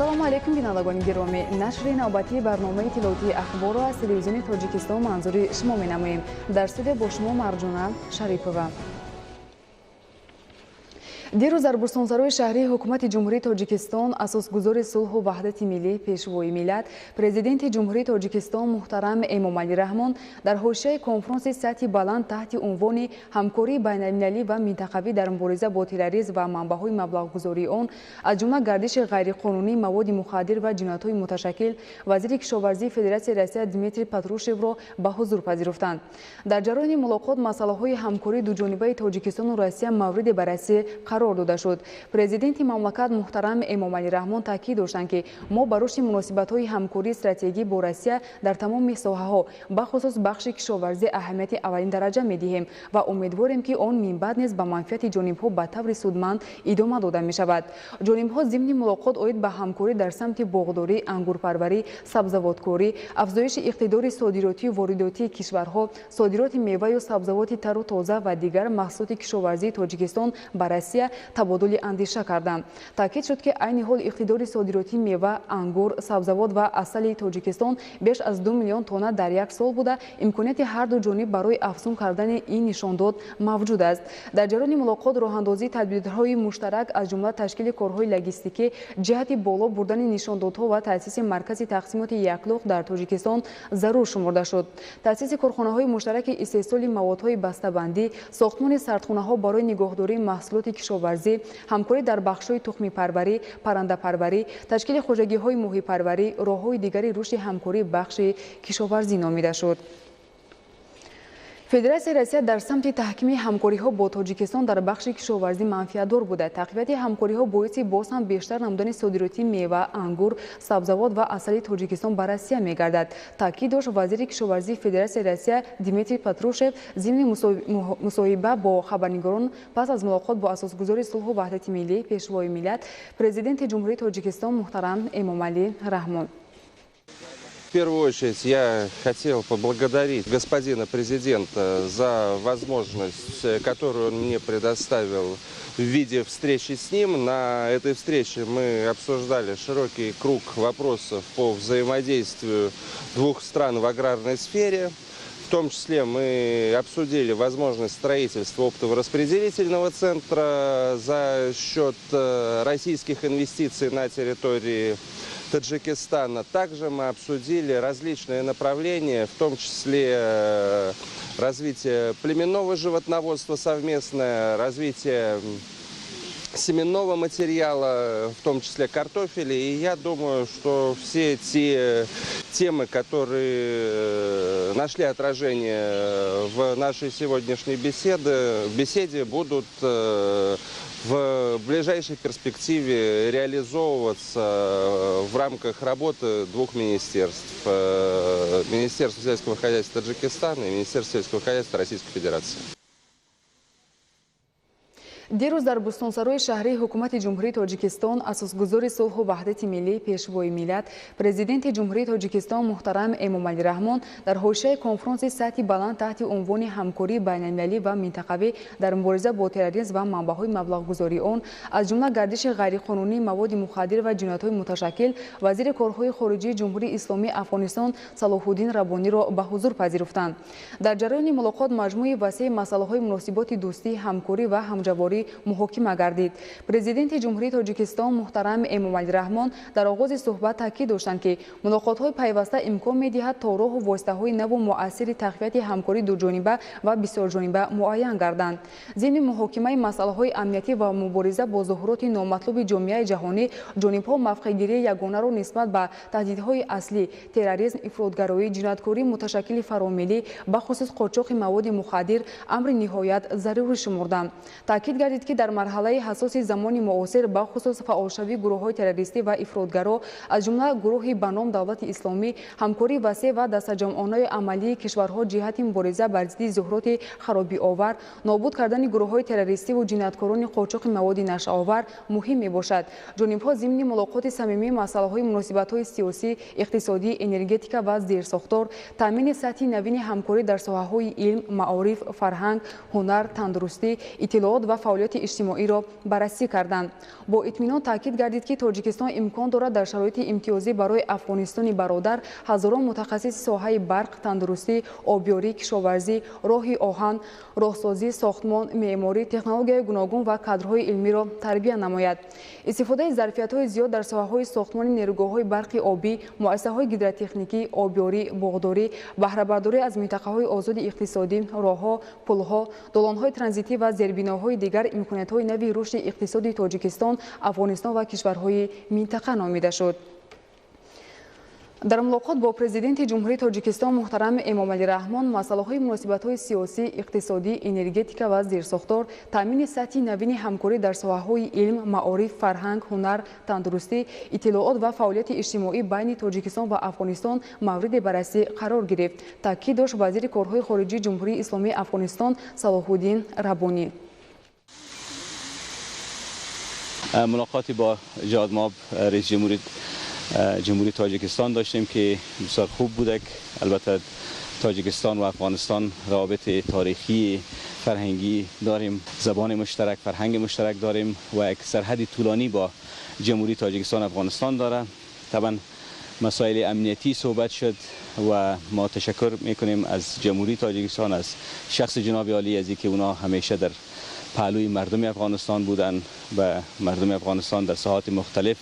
Ассалому алайкум, бинандагони гиромӣ. Нашри навбатии барномаи иттилоотии «Ахборро» аз Телевизиони Тоҷикистон манзури шумо менамоем. Дар студия бо шумо Марҷуна Шарипова. Дирӯз дар Бӯстонсарои шаҳрии Ҳукумати Ҷумҳурии Тоҷикистон асосгузори сулҳу ваҳдати миллӣ, Пешвои миллат, Президенти Ҷумҳурии Тоҷикистон муҳтарам Эмомалӣ Раҳмон дар ҳошияи конфронси сатҳи баланд таҳти унвони «Ҳамкории байналмилалӣ ва минтақавӣ дар мубориза бо терроризм ва манбаъҳои маблағгузории он, аз ҷумла гардиши ғайриқонунии маводи мухаддир ва ҷиноятҳои муташаккил», вазири кишоварзии Федератсияи Россия Дмитрий Патрушевро ба ҳузур пазируфтанд. Дар ҷараёни мулоқот масъалаҳои ҳамкории дуҷонибаи Тоҷикистону Россия мавриди баррасӣ қарор дода шуд. Президенти мамлакат муҳтарам Эмомалӣ Раҳмон таъкид доштанд, ки мо ба рушди муносибатҳои ҳамкории стратегӣ бо Россия дар тамоми соҳаҳо, бахусус бахши кишоварзӣ, аҳамияти аввалин дараҷа медиҳем ва умедворем, ки он минбаъд низ ба манфиати ҷонибҳо ба таври судманд идома дода мешавад. Ҷонибҳо зимни мулоқот оид ба ҳамкорӣ дар самти боғдорӣ, ангурпарварӣ, сабзавоткорӣ, афзоиши иқтидори содиротию воридотии кишварҳо, содироти меваю сабзавоти тару тоза ва дигар маҳсулоти кишоварзии Тоҷикистон ба Россия табодули андеша карданд. Таъкид шуд, ки айни ҳол иқтидори содиротии мева, ангур, сабзавот ва асали Тоҷикистон беш аз 2 миллион тонна дар як сол буда, имконияти ҳарду ҷониб барои афзун кардани ин нишондод мавҷуд аст. Дар ҷараёни мулоқот роҳандозии тадбирҳои муштарак, аз ҷумла ташкили корҳои логистикӣ ҷиҳати боло бурдани нишондодҳо ва таъсиси маркази тақсимоти яклухт дар Тоҷикистон зарур шуморда шуд. Таъсиси корхонаҳои муштараки истеҳсоли маводҳои бастабандӣ, сохтмони сардхонаҳо барои нигоҳдории маҳсулоти кишоварзӣ, ҳамкорӣ дар бахшҳои тухмипарварӣ, паррандапарварӣ, ташкили хоҷагиҳои моҳипарварӣ роҳҳои дигари рушди ҳамкории бахши кишоварзӣ номида шуд. Федератсияи Россия дар самти таҳкими ҳамкориҳо бо Тоҷикистон дар бахши кишоварзӣ манфиатдор буда, тақвияти ҳамкориҳо боиси боз ҳам бештар намудани содироти мева, ангур, сабзавот ва асали Тоҷикистон ба Россия мегардад, таъкид дошт вазири кишоварзии Федератсияи Россия Дмитрий Патрушев зимни мусоҳиба бо хабарнигорон пас аз мулоқот бо асосгузори сулҳу ваҳдати миллӣ, Пешвои миллат, Президенти Ҷумҳурии Тоҷикистон муҳтарам Эмомалӣ Раҳмон. В первую очередь я хотел поблагодарить господина президента за возможность, которую он мне предоставил в виде встречи с ним. На этой встрече мы обсуждали широкий круг вопросов по взаимодействию двух стран в аграрной сфере. В том числе мы обсудили возможность строительства оптово-распределительного центра за счет российских инвестиций на территории Таджикистана. Также мы обсудили различные направления, в том числе развитие племенного животноводства совместное, развитие семенного материала, в том числе картофеля. И я думаю, что все те темы, которые нашли отражение в нашей сегодняшней беседе, будут в ближайшей перспективе реализовываться в рамках работы двух министерств: Министерства сельского хозяйства Таджикистана и Министерства сельского хозяйства Российской Федерации. Дирӯз дар Бӯстонсарои шаҳрии Ҳукумати Ҷумҳурии Тоҷикистон асосгузори сулҳу ваҳдати миллӣ, Пешвои миллат, Президенти Ҷумҳурии Тоҷикистон муҳтарам Эмомалӣ Раҳмон дар ҳошияи конфронси сатҳи баланд таҳти унвони «Ҳамкории байналмилалӣ ва минтақавӣ дар мубориза бо терроризм ва манбаъҳои маблағгузории он, аз ҷумла гардиши ғайриқонунии маводи мухаддир ва ҷиноятҳои муташаккил», вазири корҳои хориҷии Ҷумҳурии Исломии Афғонистон Салоҳуддин Раббониро ба ҳузур пазируфтанд. Дар ҷараёни мулоқот маҷмӯи васеи масъалаҳои муносиботи дӯстӣ, ҳамкорӣ ва ҳамҷаворӣ муҳокима гардид. Президенти Ҷумҳурии Тоҷикистон муҳтарам Эмомалӣ Раҳмон дар оғози суҳбат таъкид доштанд, ки мулоқотҳои пайваста имкон медиҳад, то роҳу воситаҳои наву муассири тақвияти ҳамкории дуҷониба ва бисёрҷониба муайян гарданд. Зимни муҳокимаи масъалаҳои амниятӣ ва мубориза бо зуҳуроти номатлуби ҷомеаи ҷаҳонӣ ҷонибҳо мавқеъгирии ягонаро нисбат ба таҳдидҳои аслӣ: терроризм, ифротгароӣ, ҷинояткории муташаккили фаромиллӣ, бахусус қочоқи маводи мухаддир амри ниҳоят зарурӣ шумурданд. Таъкид гардид, ки дар марҳалаи ҳассоси замони муосир, бахусус фаъолшавии гурӯҳҳои террористӣ ва ифротгаро, аз ҷумла гурӯҳи ба ном Давлати Исломӣ, ҳамкории васеъ ва дастаҷамъонаи амалии кишварҳо ҷиҳати мубориза бар зидди зуҳуроти харобиовар, нобуд кардани гурӯҳҳои террористиву ҷинояткорони қочоқи маводи нашъаовар муҳим мебошад. Ҷонибҳо зимни мулоқоти самимӣ масъалаҳои муносибатҳои сиёсӣ, иқтисодӣ, энергетика ва зерсохтор, таъмини сатҳи навини ҳамкорӣ дар соҳаҳои илм, маориф, фарҳанг, ҳунар, тандурустӣ, иттилоот ва фаъолияти фаъолияти иҷтимоиро баррасӣ карданд. Бо итминон таъкид гардид, ки Тоҷикистон имкон дорад дар шароити имтиёзӣ барои Афғонистони бародар ҳазорон мутахассиси соҳаи барқ, тандурустӣ, обёрӣ, кишоварзӣ, роҳи оҳан, роҳсозӣ, сохтмон, меъморӣ, технологияи гуногун ва кадрҳои илмиро тарбия намояд. Истифодаи зарфиятҳои зиёд дар соҳаҳои сохтмони нерӯгоҳҳои барқи обӣ, муассисаҳои гидротехникӣ, обёрӣ, боғдорӣ, баҳрабардорӣ аз минтақаҳои озоди иқтисодӣ, роҳҳо, пулҳо, долонҳои транзитӣ ва зербиноҳои дигар имкониятҳои нави рушди иқтисоди Тоҷикистон, Афғонистон ва кишварҳои минтақа номида шуд. Дар мулоқот бо Президенти Ҷумҳурии Тоҷикистон муҳтарам Эмомалӣ Раҳмон масъалаҳои муносибатҳои сиёсӣ, иқтисодӣ, энергетика ва зерсохтор, таъмини сатҳи навини ҳамкорӣ дар соҳаҳои илм, маориф, фарҳанг, ҳунар, тандурустӣ, иттилоот ва фаъолияти иҷтимоӣ байни Тоҷикистон ва Афғонистон мавриди баррасӣ қарор гирифт, таъкид дошт вазири корҳои хориҷии Ҷумҳурии Исломии Афғонистон Салоҳуддин Раббонӣ. ملاقاتی با جواد ماب رئیس جمهوری تاجیکستان داشتیم که بسیار خوب بوده. البته تاجیکستان و افغانستان روابط تاریخی فرهنگی داریم، زبان مشترک، فرهنگ مشترک داریم و یک سرحد طولانی با جمهوری تاجیکستان افغانستان داره. طبعا مسائل امنیتی صحبت شد و ما تشکر میکنیم از جمهوری تاجیکستان، از شخص جناب عالی، از اینکه اونا همیشه در پهلوی مردم افغانستان بودن و مردم افغانستان در ساحات مختلف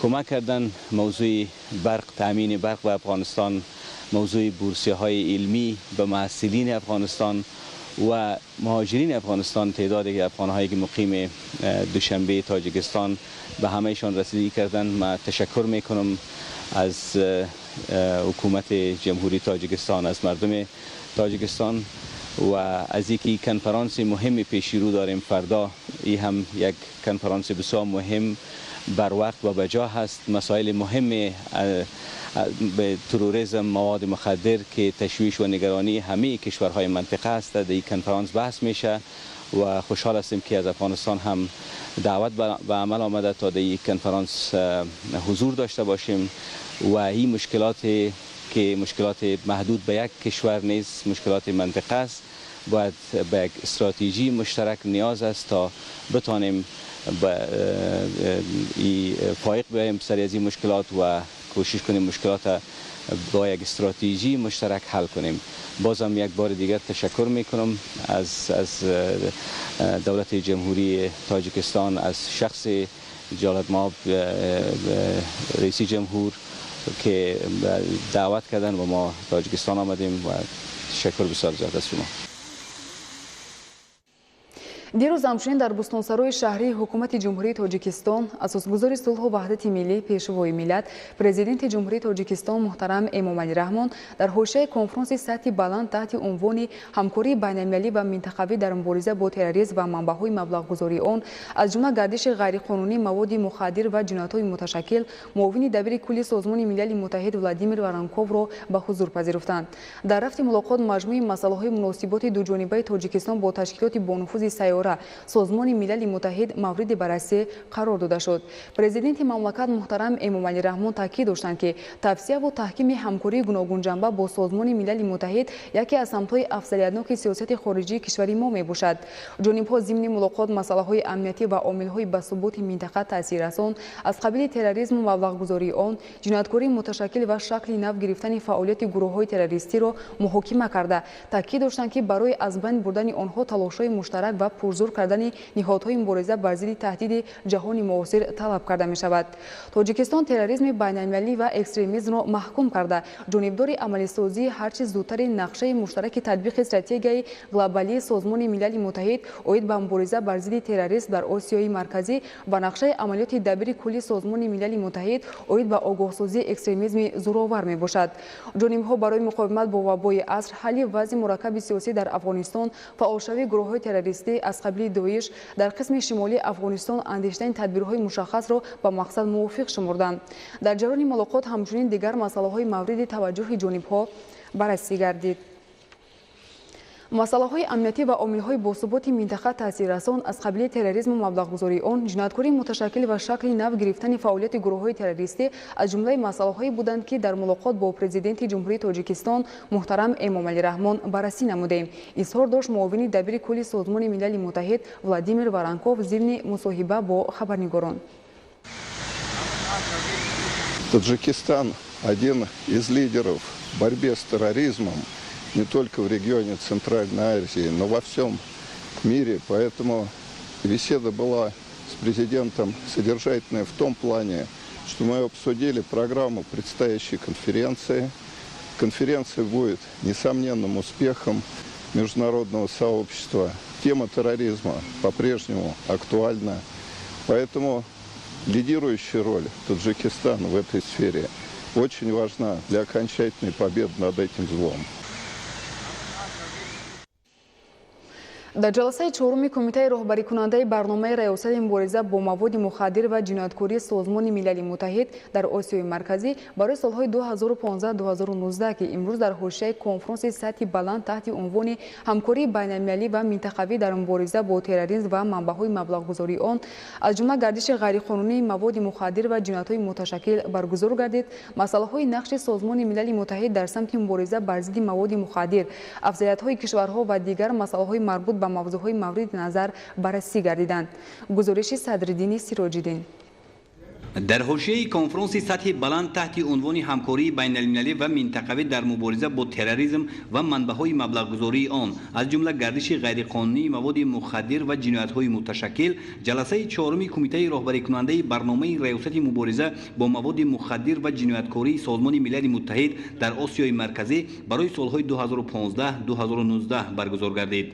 کمک کردن. موضوع برق، تامین برق به افغانستان، موضوع بورسیه های علمی به محصلین افغانستان و مهاجرین افغانستان، تعداد افغان هایی که مقیم دوشنبه تاجیکستان به همهشان رسیدگی کردن. ما تشکر میکنم از حکومت جمهوری تاجیکستان، از مردم تاجیکستان و از اینکه کنفرانس مهم پیش رو داریم فردا. این هم یک کنفرانس بسیار مهم، بر وقت و بجا هست. مسائل مهم به تروریسم، مواد مخدر که تشویش و نگرانی همه کشورهای منطقه است، در این کنفرانس بحث میشه و خوشحال هستیم که از افغانستان هم دعوت به عمل آمده تا در این کنفرانس حضور داشته باشیم و این مشکلات که مشکلات محدود به یک کشور نیست، مشکلات منطقه است، باید به یک استراتژی مشترک نیاز است تا بتانیم فائق بیایم سر از این مشکلات و کوشش کنیم مشکلات با یک استراتژی مشترک حل کنیم. بازم یک بار دیگر تشکر میکنم از دولت جمهوری تاجیکستان، از شخص جلالت مآب رئیس جمهور که دعوت کردن و ما تاجیکستان آمدیم و تشکر بسیار زیاد از شما. Дирӯз ҳамчунин дар Бӯстонсарои шаҳрии Ҳукумати Ҷумҳурии Тоҷикистон асосгузори сулҳу ваҳдати миллӣ, Пешвои миллат, Президенти Ҷумҳурии Тоҷикистон муҳтарам Эмомалӣ Раҳмон дар ҳошияи конфронси сатҳи баланд таҳти унвони ҳамкории байналмилалӣ ва минтақавӣ дар мубориза бо терроризм ва манбаъҳои маблағгузории он, аз ҷумла гардиши ғайриқонунии маводи мухаддир ва ҷиноятҳои муташаккил, муовини дабири кулли Созмони Милали Муттаҳид Владимир Воронковро ба ҳузур пазируфтанд. Дар рафти мулоқот маҷмӯи масъалаҳои муносиботи дуҷонибаи Тоҷикистон бо ташкилоти бонуфузи сайёра Созмони Милали Муттаҳид мавриди баррасӣ қарор дода шуд. Президенти мамлакат муҳтарам Эмомалӣ Раҳмон таъкид доштанд, ки тавсияву таҳкими ҳамкории гуногунҷанба бо Созмони Милали Муттаҳид яке аз самтҳои афзалиятноки сиёсати хориҷии кишвари мо мебошад. Ҷонибҳо зимни мулоқот масъалаҳои амниятӣ ва омилҳои ба суботи минтақа таъсиррасон аз қабили терроризму маблағгузории он, ҷинояткории муташаккил ва шакли нав гирифтани фаъолияти гурӯҳҳои террористиро муҳокима карда, таъкид доштанд, ки барои аз байн бурдани онҳо талошҳои муштарак ва пурзур кардани ниҳодҳои мубориза бар зидди таҳдиди ҷаҳони муосир талаб карда мешавад. Тоҷикистон терроризми байналмилалӣ ва экстремизмро маҳкум карда, ҷонибдори амалисозии ҳарчи зудтари нақшаи муштараки татбиқи стратегияи глобалии Созмони Милали Муттаҳид оид ба мубориза бар зидди терроризм дар Осиёи Марказӣ ва нақшаи амалиёти дабири кулли Созмони Милали Муттаҳид оид ба огоҳсозии экстремизми зӯровар мебошад. Ҷонибҳо барои муқовимат бо вабои аср, ҳалли вазъи мураккаби сиёсӣ дар Афғонистон, фаъолшавии гурӯҳҳои террористӣ аз қабили Доиш дар қисми шимолии Афғонистон андешидани тадбирҳои мушаххасро ба мақсад мувофиқ шумурданд. Дар ҷараёни мулоқот ҳамчунин дигар масъалаҳои мавриди таваҷҷӯҳи ҷонибҳо баррасӣ гардид. Масъалаҳои амниятӣ ва омилҳои босуботи минтақа таъсиррасон аз қабили терроризму маблағгузории он, ҷинояткории муташаккил ва шакли нав гирифтани фаъолияти гурӯҳҳои террористӣ аз ҷумлаи масъалаҳое буданд, ки дар мулоқот бо Президенти Ҷумҳурии Тоҷикистон муҳтарам Эмомалӣ Раҳмон баррасӣ намудем, изҳор дошт муовини дабири кулли Созмони Милали Муттаҳид Владимир Воронков зимни мусоҳиба бо хабарнигорон. Таджикистан один из лидеров в борьбе с терроризмом не только в регионе Центральной Азии, но во всем мире. Поэтому беседа была с президентом содержательная в том плане, что мы обсудили программу предстоящей конференции. Конференция будет несомненным успехом международного сообщества. Тема терроризма по-прежнему актуальна. Поэтому лидирующая роль Таджикистана в этой сфере очень важна для окончательной победы над этим злом. Дар ҷаласаи чоруми Кумитаи роҳбарикунандаи барномаи раёсати мубориза бо маводи мухаддир ва ҷинояткории Созмони Милали Муттаҳид дар Осиёи Марказӣ барои солҳои 2015-2019, ки имрӯз дар ҳошияи конфронси сатҳи баланд таҳти унвони ҳамкории байналмилалӣ ва минтақавӣ дар мубориза бо терроризм ва манбаъҳои маблағгузории он, аз ҷумла гардиши ғайриқонунии маводи мухаддир ва ҷиноятҳои муташаккил баргузор гардид, масъалаҳои нақши Созмони Милали Муттаҳид дар самти мубориза бар зидди маводи мухаддир, афзалиятҳои кишварҳо ва дигар масъалаҳои марбут ба мавзӯъҳои мавриди назар баррасӣ гардиданд. Гузориши Садриддини Сироҷиддин. Дар ҳошияи конфронси сатҳи баланд таҳти унвони ҳамкории байналмилалӣ ва минтақавӣ дар мубориза бо терроризм ва манбаъҳои маблағгузории он, аз ҷумла гардиши ғайриқонунии маводи мухаддир ва ҷиноятҳои муташаккил, ҷаласаи чоруми Кумитаи роҳбарикунандаи барномаи раёсати мубориза бо маводи мухаддир ва ҷинояткории Созмони Милали Муттаҳид дар Осиёи Марказӣ барои солҳои 2015-2019 баргузор гардид.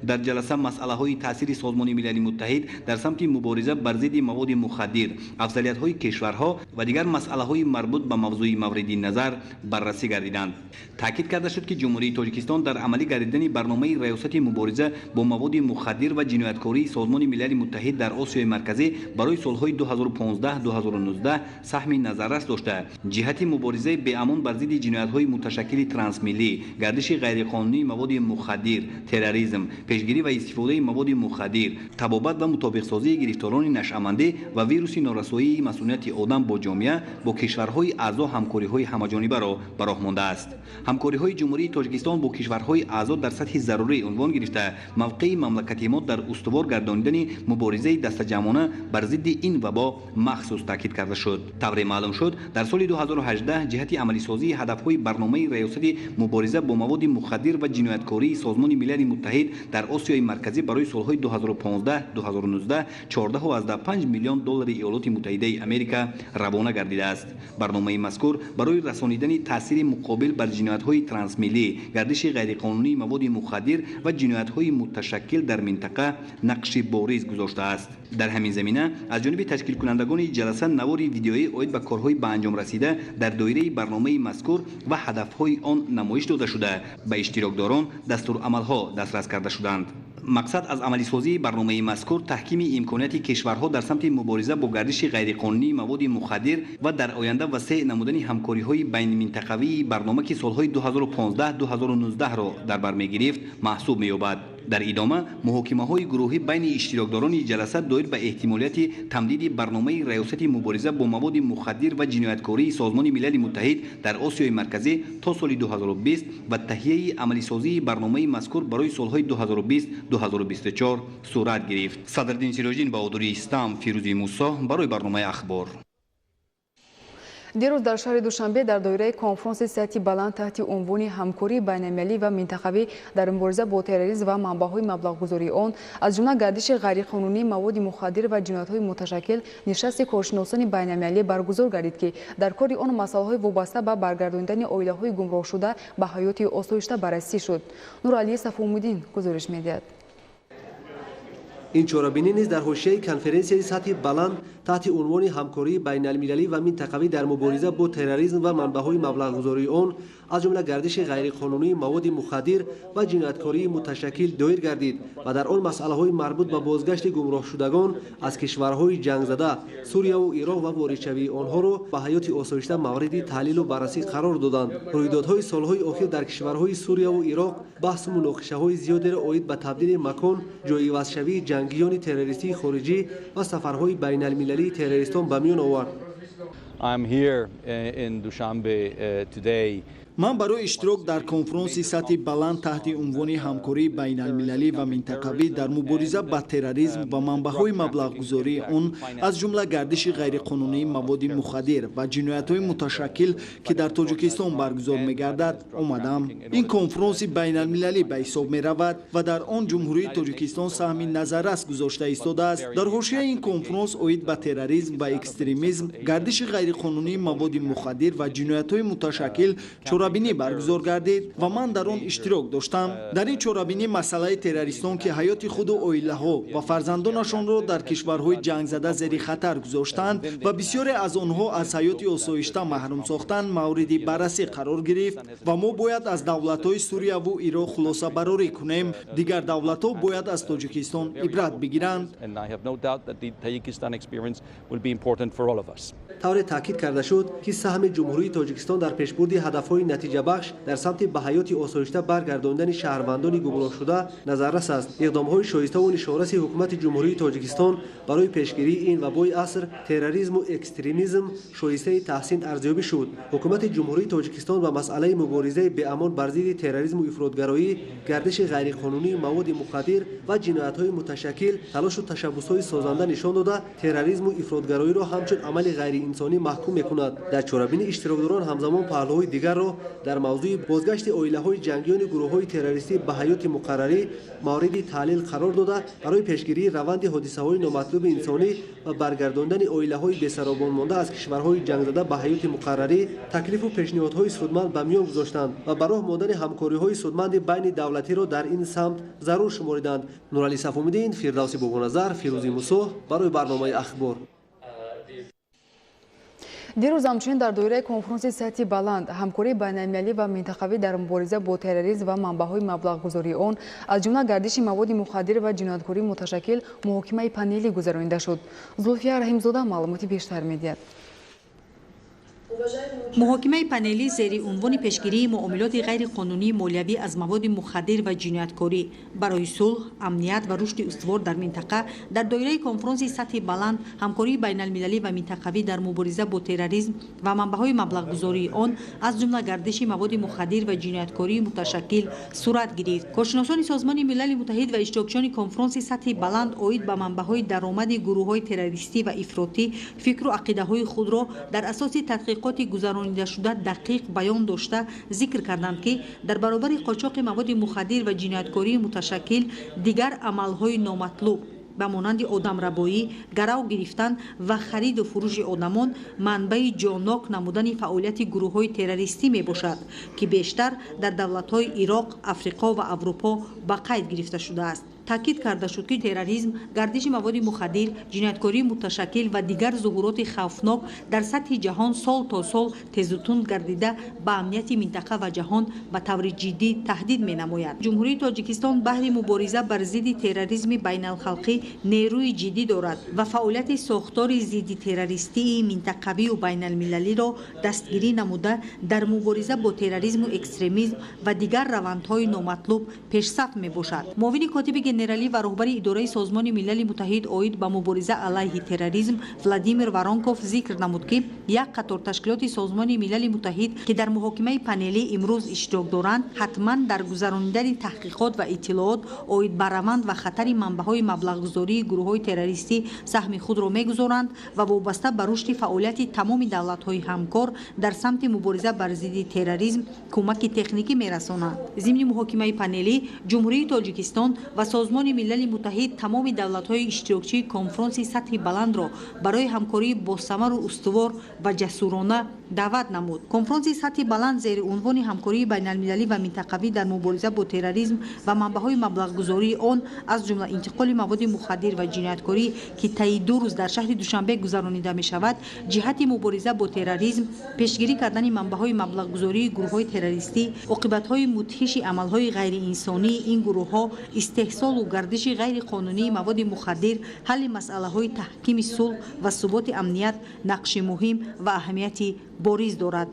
Дар ҷаласа масъалаҳои таъсири Созмони Милали Муттаҳид дар самти мубориза бар зидди маводи мухаддир, афзалиятҳои кишварҳо ва дигар масъалаҳои марбут ба мавзӯи мавриди назар баррасӣ гардиданд. Таъкид карда шуд, ки Ҷумҳурии Тоҷикистон дар амалӣ гардидани барномаи раёсати мубориза бо маводи мухаддир ва ҷинояткории Созмони Милали Муттаҳид дар Осиёи Марказӣ барои солҳои 2015-2019 саҳми назаррас дошта, ҷиҳати муборизаи беамон бар зидди ҷиноятҳои муташаккили трансмиллӣ, гардиши ғайриқонунии маводи мухаддир, терроризм, пешгирӣ ва истифодаи маводи мухаддир, табобат ва мутобиқсозии гирифторони нашъамандӣ ва вируси норасоии масунияти одам бо ҷомеа бо кишварҳои аъзо ҳамкориҳои ҳамаҷонибаро ба роҳ мондааст. Ҳамкориҳои Ҷумҳурии Тоҷикистон бо кишварҳои аъзо дар сатҳи зарурӣ унвон гирифта, мавқеи мамлакати мо дар устувор гардонидани муборизаи дастаҷамъона бар зидди ин вабо махсус таъкид карда шуд. Тавре маълум шуд, дар соли 2018 ҷиҳати амалисозии ҳадафҳои барномаи раёсати мубориза бо маводи мухаддир ва ҷинояткории Созмони Милали Муттаҳид дар Осиёи Марказӣ барои солҳои 2015-2019 14,5 миллион доллари Иёлоти Муттаҳидаи Америка равона гардидааст. Барномаи мазкур барои расонидани таъсири муқобил бар ҷиноятҳои трансмиллӣ, гардиши ғайриқонунии маводи мухаддир ва ҷиноятҳои муташаккил дар минтақа нақши бориз гузоштааст. Дар ҳамин замина аз ҷониби ташкилкунандагони ҷаласа навори видеоӣ оид ба корҳои ба анҷом расида дар доираи барномаи мазкур ва ҳадафҳои он намоиш дода шуда, ба иштирокдорон дастурамалҳо дастрас карда шуданд. Мақсад аз амалисозии барномаи мазкур таҳкими имконияти кишварҳо дар самти мубориза бо гардиши ғайриқонунии маводи мухаддир ва дар оянда васеъ намудани ҳамкориҳои байниминтақавии барнома, ки солҳои 2015-2019-ро дар бар мегирифт, маҳсуб меёбад. Дар идома муҳокимаҳои гурӯҳӣ байни иштирокдорони ҷаласа доир ба эҳтимолияти тамдиди барномаи раёсати мубориза бо маводи мухаддир ва ҷинояткории Созмони Милали Муттаҳид дар Осиёи Марказӣ то соли 2020 ва таҳияи амалисозии барномаи мазкур барои солҳои 2020-2024 сурат гирифт. Садриддин Сироҷиддин, Баҳодури Истам, Фирӯзи Мусо барои барномаи Ахбор. Дирӯз дар шаҳри Душанбе дар доираи конфронси сатҳи баланд таҳти унвони ҳамкории байналмилалӣ ва минтақавӣ дар мубориза бо терроризм ва манбаъҳои маблағгузории он, аз ҷумла гардиши ғайриқонунии маводи мухаддир ва ҷиноятҳои муташаккил, нишасти коршиносони байналмилалӣ баргузор гардид, ки дар кори он масъалаҳои вобаста ба баргардонидани оилаҳои гумроҳшуда ба ҳаёти осоишта баррасӣ шуд. Нуралӣ Сафомуддин гузориш медиҳад. Ин чорабинӣ низ дар ҳошияи конференсияи сатҳи баланд Таҳти унвони ҳамкории байналмилалӣ ва минтақавӣ дар мубориза бо терроризм ва манбаъҳои маблағгузории он, аз ҷумла гардиши ғайриқонунии маводи мухаддир ва ҷинояткории муташаккил доир гардид ва дар он масъалаҳои марбут ба бозгашти гумроҳшудагон аз кишварҳои ҷангзада Сурияву Ироқ ва воридшавии онҳоро ба ҳаёти осоишта мавриди таҳлилу баррасӣ қарор доданд. Рӯйдодҳои солҳои охир дар кишварҳои Сурияву Ироқ баҳсу муноқишаҳои зиёдеро оид ба табдили макон, ҷойивазшавии ҷангиёни террористии хориҷӣ ва сафарҳои байналмилалии террористон ба миён овард. I'm here in Dushanbe today. Ман барои иштирок дар конфронси сатҳи баланд таҳти унвони ҳамкории байналмилалӣ ва минтақавӣ дар мубориза ба терроризм ва манбаъҳои маблағгузории он, аз ҷумла гардиши ғайриқонунии маводи мухаддир ва ҷиноятҳои муташаккил, ки дар Тоҷикистон баргузор мегардад, омадам. Ин конфронси байналмилалӣ ба ҳисоб меравад ва дар он Ҷумҳурии Тоҷикистон саҳми назаррас гузошта истодааст. Дар ҳошияи ин конфронс оид ба терроризм ва экстремизм, гардиши ғайриқонунии маводи мухаддир ва ҷиноятҳои муташаккил чорабинӣ баргузор гардид ва ман дар он иштирок доштам. Дар ин чорабинӣ масъалаи террористон, ки ҳаёти худу оилаҳо ва фарзандонашонро дар кишварҳои ҷангзада зери хатар гузоштанд ва бисёре аз онҳо аз ҳаёти осоишта маҳрум сохтанд, мавриди баррасӣ қарор гирифт ва мо бояд аз давлатҳои Сурияву Ироқ хулосабарорӣ кунем. Дигар давлатҳо бояд аз Тоҷикистон ибрат бигиранд. Тавре таъкид карда шуд, ки саҳми Ҷумҳурии Тоҷикистон дар пешбурди ҳадафҳои натиҷабахш дар самти ба ҳаёти осоишта баргардондани шаҳрвандони гумроҳшуда назаррас аст. Иқдомҳои шоиставу нишонраси ҳукумати Ҷумҳурии Тоҷикистон барои пешгирии ин вабои аср, терроризму экстремизм шоистаи таҳсин арзёбӣ шуд. Ҳукумати Ҷумҳурии Тоҷикистон ба масъалаи муборизаи беамон бар зидди терроризму ифротгароӣ, гардиши ғайриқонунии маводи мухаддир ва ҷиноятҳои муташаккил талошу ташаббусҳои созанда нишон дода, терроризму ифротгароиро ҳамчун амали ғайриинсонӣ маҳкум мекунад. Дар чорабинӣ иштирокдорон ҳамзамон паҳлӯҳои дигарро дар мавзӯи бозгашти оилаҳои ҷангиёни гурӯҳҳои террористӣ ба ҳаёти муқаррарӣ мавриди таҳлил қарор дода, барои пешгирии раванди ҳодисаҳои номатлуби инсонӣ ва баргардондани оилаҳои бесаробон монда аз кишварҳои ҷангзада ба ҳаёти муқаррарӣ таклифу пешниҳодҳои судманд ба миён гузоштанд ва ба роҳ мондани ҳамкориҳои судманди байни давлатиро дар ин самт зарур шумориданд. Нуралӣ Сафомиддин, Фирдавси Бобоназар, Фирӯзи Мусо барои барномаи Ахбор. Дирӯз ҳамчунин дар доираи конфронси сатҳи баланд ҳамкории байналмилалӣ ва минтақавӣ дар мубориза бо терроризм ва манбаъҳои маблағгузории он, аз ҷумла гардиши маводи мухаддир ва ҷинояткории муташаккил муҳокимаи панелӣ гузаронида шуд. Зулфия Раҳимзода маълумоти бештар медиҳад. Муҳокимаи панелӣ зери унвони пешгирии муомилоти ғайриқонунии молиявӣ аз маводи мухаддир ва ҷинояткорӣ барои сулҳ, амният ва рушди устувор дар минтақа дар доираи конфронси сатҳи баланд ҳамкории байналмилалӣ ва минтақавӣ дар мубориза бо терроризм ва манбаъҳои маблағгузории он, аз ҷумла гардиши маводи мухаддир ва ҷинояткории муташаккил сурат гирифт. Коршиносони Созмони Милали Муттаҳид ва иштирокчиёни конфронси сатҳи баланд оид ба манбаъҳои даромади гурӯҳҳои террористӣ ва ифротӣ фикру ақидаҳои худро дар асоси таҳқиқоти гузаронидашуда дақиқ баён дошта зикр карданд, ки дар баробари қочоқи маводи мухаддир ва ҷинояткории муташаккил дигар амалҳои номатлуб ба монанди одамрабоӣ, гарав гирифтан ва хариду фурӯши одамон манбаи ҷоннок намудани фаъолияти гурӯҳҳои террористӣ мебошад, ки бештар дар давлатҳои Ироқ, Африқо ва Аврупо ба қайд гирифта шудааст. Таъкид карда шуд, ки терроризм, гардиши маводи мухаддир, ҷинояткории муташаккил ва дигар зуҳуроти хавфнок дар сатҳи ҷаҳон сол то сол тезутунд гардида ба амнияти минтақа ва ҷаҳон ба таври ҷиддӣ таҳдид менамояд. Ҷумҳурии Тоҷикистон баҳри мубориза бар зидди терроризми байналхалқӣ нерӯи ҷиддӣ дорад ва фаъолияти сохтори зиддитеррористии минтақавию байналмилалиро дастгирӣ намуда дар мубориза бо терроризму экстремизм ва дигар равандҳои номатлуб пешсаф мебошад. Муовини котиби генералӣ ва роҳбари идораи Созмони Милали Муттаҳид оид ба мубориза алайҳи терроризм Владимир Воронков зикр намуд, ки як қатор ташкилоти Созмони Милали Муттаҳид, ки дар муҳокимаи панелӣ имрӯз иштирок доранд, ҳатман дар гузаронидани таҳқиқот ва иттилоот оид ба раванд ва хатари манбаъҳои маблағгузории гурӯҳҳои террористӣ саҳми худро мегузоранд ва вобаста ба рушди фаъолияти тамоми давлатҳои ҳамкор дар самти мубориза бар зидди терроризм кӯмаки техникӣ мерасонанд. Зимни муҳокимаи панелӣ Ҷумҳурии Тоҷикистон ва Созмони Милали Муттаҳид тамоми давлатҳои иштирокчии конфронси сатҳи баландро барои ҳамкории босамару устувор ва ҷасурона даъват намуд. Конфронси сатҳи баланд зери унвони ҳамкории байналмилалӣ ва минтақавӣ дар мубориза бо терроризм ва манбаъҳои маблағгузории он, аз ҷумла интиқоли маводи мухаддир ва ҷинояткорӣ, ки таи 2 рӯз дар шаҳри Душанбе гузаронида мешавад, ҷиҳати мубориза бо терроризм, пешгирӣ кардани манбаъҳои маблағгузории гурӯҳҳои террористӣ, оқибатҳои мудҳиши амалҳои ғайриинсонии ин гурӯҳҳо, истеҳсолу гардиши ғайриқонунии маводи мухаддир, ҳалли масъалаҳои таҳкими сулҳ ва суботи амният нақши муҳим ва аҳамияти бориз дорад.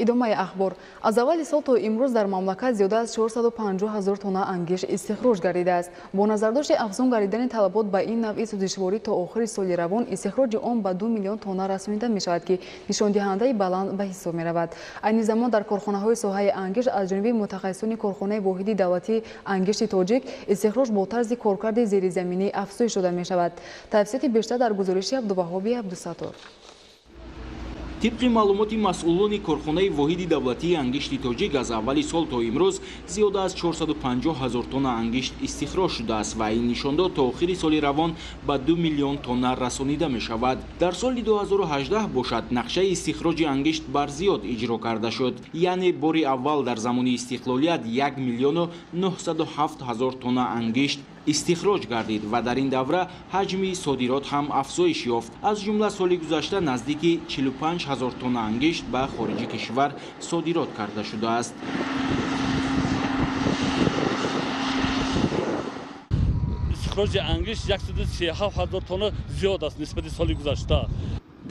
Идомаи ахбор. Аз аввали сол то имрӯз дар мамлакат зиёда аз 450 ҳазор тонна ангишт истихроҷ гардидааст. Бо назардошти афзун гардидани талабот ба ин навъи сӯзишворӣ то охири соли равон истихроҷи он ба 2 миллион тонна расонида мешавад, ки нишондиҳандаи баланд ба ҳисоб меравад. Айни замон дар корхонаҳои соҳаи ангишт аз ҷониби мутахассисони корхонаи воҳиди давлатии ангишти тоҷик истихроҷ бо тарзи коркарди зеризаминӣ афзоиш дода мешавад. Тафсилоти бештар дар гузориши Абдуваҳоби Абдусаттор. Тибқи маълумоти масъулони корхонаи воҳиди давлатии ангишти тоҷик, аз аввали сол то имрӯз зиёда аз 450 ҳазор тонна ангишт истихроҷ шудааст ва ин нишондод то охири соли равон ба 2 миллион тонна расонида мешавад. Дар соли 2018 бошад, нақшаи истихроҷи ангишт барзиёд иҷро карда шуд. Яъне бори аввал дар замони истиқлолият 1 907 000 тонна ангишт истихроҷ гардид ва дар ин давра ҳаҷми содирот ҳам афзоиш ёфт. Аз ҷумла соли гузашта наздики 45 ҳазор тонна ангишт ба хориҷи кишвар содирот карда шудааст. Истихроҷи ангишт 137 ҳазор тонна зиёд аст нисбати соли гузашта.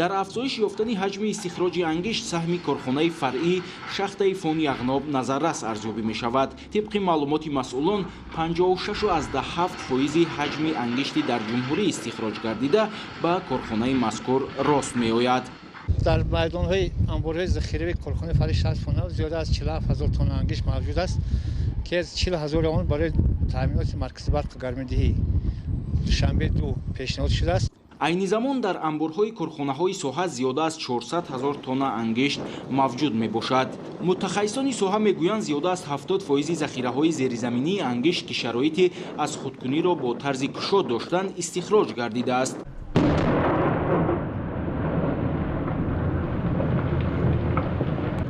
Дар афзоиш ёфтани ҳаҷми истихроҷи ангишт саҳми корхонаи фаръӣ шахтаи фони Яғноб назаррас арзёбӣ мешавад. Тибқи маълумоти масъулон, 56,7% ҳаҷми ангишти дар ҷумҳурӣ истихроҷ гардида ба корхонаи мазкур рост меояд. Дар майдонҳои анборҳои захиравии корхонаи фаръии шахтаи фони Яғноб зиёда аз 47 ҳазор тонна ангишт мавҷуд аст, ки аз 40 ҳазори он барои таъминоти маркази барқу гармидиҳӣ Душанбе 2 пешниҳод шудааст. Айни замон дар анборҳои корхонаҳои соҳа зиёда аз 400 ҳазор тонна ангишт мавҷуд мебошад. Мутахассисони соҳа мегӯянд, зиёда аз 70% захираҳои зеризаминии ангишт, ки шароити аз худкуниро бо тарзи кушод доштанд, истихроҷ гардидааст.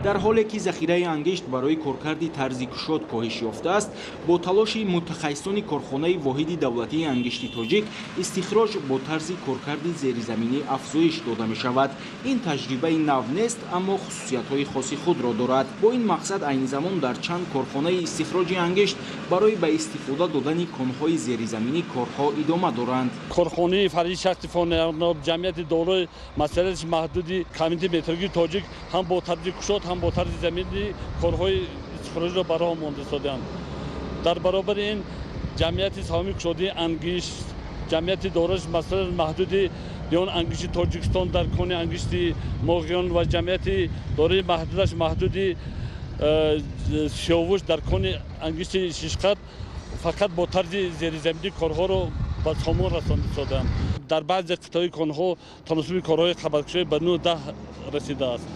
Дар ҳоле ки захираи ангишт барои коркарди тарзи кушод коҳиш ёфтааст, бо талоши мутахассисони корхонаи воҳиди давлатии ангишти тоҷик истихроҷ бо тарзи коркарди зеризаминӣ афзоиш дода мешавад. Ин таҷрибаи нав нест, аммо хусусиятҳои хоси худро дорад. Бо ин мақсад айни замон дар чанд корхонаи истихроҷи ангишт барои ба истифода додани конҳои зеризаминӣ корҳо идома доранд. Корхонаи фаръии шахти фони Яғноб, ҷамъияти дорои масъулияти маҳдуди комитети металлургии тоҷик ҳам бо тарзи кушод, ҳам бо тарзи заминӣ корҳои истихроҷиро ба роҳ монда истодаанд. Дар баробари ин ҷамъияти саҳомии кушодии ангишт, ҷамъияти дорои масъулияти маҳдуди Леон ангишти Тоҷикистон дар кони ангишти Моғиён ва ҷамъияти дорои маҳдудаш маҳдуди Сиёвуш дар кони ангишти Шишқат фақат бо тарзи зеризаминӣ корҳоро ба сомон расонда истодаанд. Дар баъзе қитъаҳои конҳо таносуби корҳои қабаткушоӣ ба 9-10 расидааст.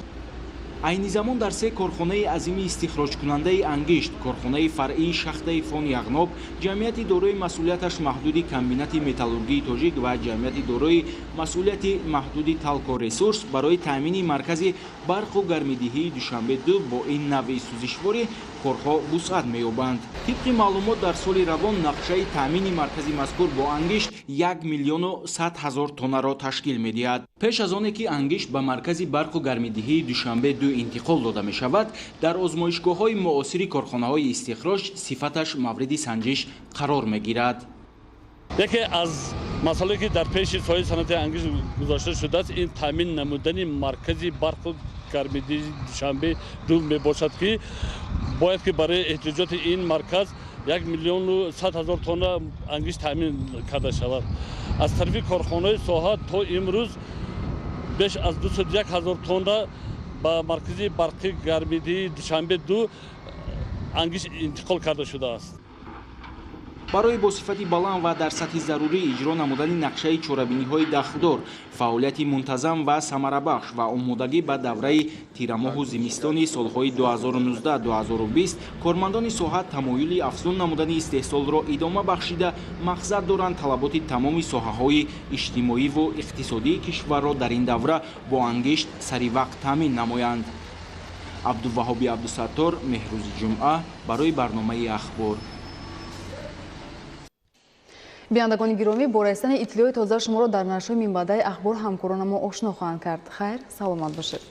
Айни замон дар се корхонаи азими истихроҷкунандаи ангишт, корхонаи фаръии шахтаи фони Яғноб, ҷамъияти дорои масъулияташ маҳдуди комбинати металлургии тоҷик ва ҷамъияти дорои масъулияти маҳдуди Талко Ресурс барои таъмини маркази барқу гармидиҳии Душанбе 2 бо ин навъи сӯзишворӣ корҳо вусъат меёбанд. Тибқи маълумот, дар соли равон нақшаи таъмини маркази мазкур бо ангишт 1 100 000 тоннаро ташкил медиҳад. Пеш аз оне ки ангишт ба маркази барқу гармидиҳии Душанбе 2 интиқол дода мешавад, дар озмоишгоҳҳои муосири корхонаҳои истихроҷ сифаташ мавриди санҷиш қарор мегирад. Яке аз масъалае ки дар пеши соҳаи саноати ангишт гузошта шудааст, ин таъмин намудани маркази барқу гармидиҳии Душанбе 2 мебошад, ки бояд ки барои эҳтиёҷоти ин марказ 1 100 000 тонна ангишт таъмин карда шавад. Аз тарафи корхонаҳои соҳа то имрӯз беш аз 201 ҳазор тонна ба маркази барқи гармидиҳии Душанбе 2 ангишт интиқол карда шудааст. Барои бо сифати баланд ва дар сатҳи зарурӣ иҷро намудани нақшаи чорабиниҳои дахлдор, фаъолияти мунтазам ва самарабахш ва омодагӣ ба давраи тирамоҳу зимистони солҳои 2019-2020 кормандони соҳа тамоюли афзун намудани истеҳсолро идома бахшида, мақсад доранд талаботи тамоми соҳаҳои иҷтимоиву иқтисодии кишварро дар ин давра бо ангишт саривақт таъмин намоянд. Абдуваҳоби Абдусаттор, Меҳрӯзи Ҷумъа, барои барномаи Ахбор. Бинандагони гиромӣ, бо расидани иттилои тоза шуморо дар нашрҳои минбаъдаи Ахбор ҳамкоронамо ошно хоҳанд кард. Хайр, саломат бошед.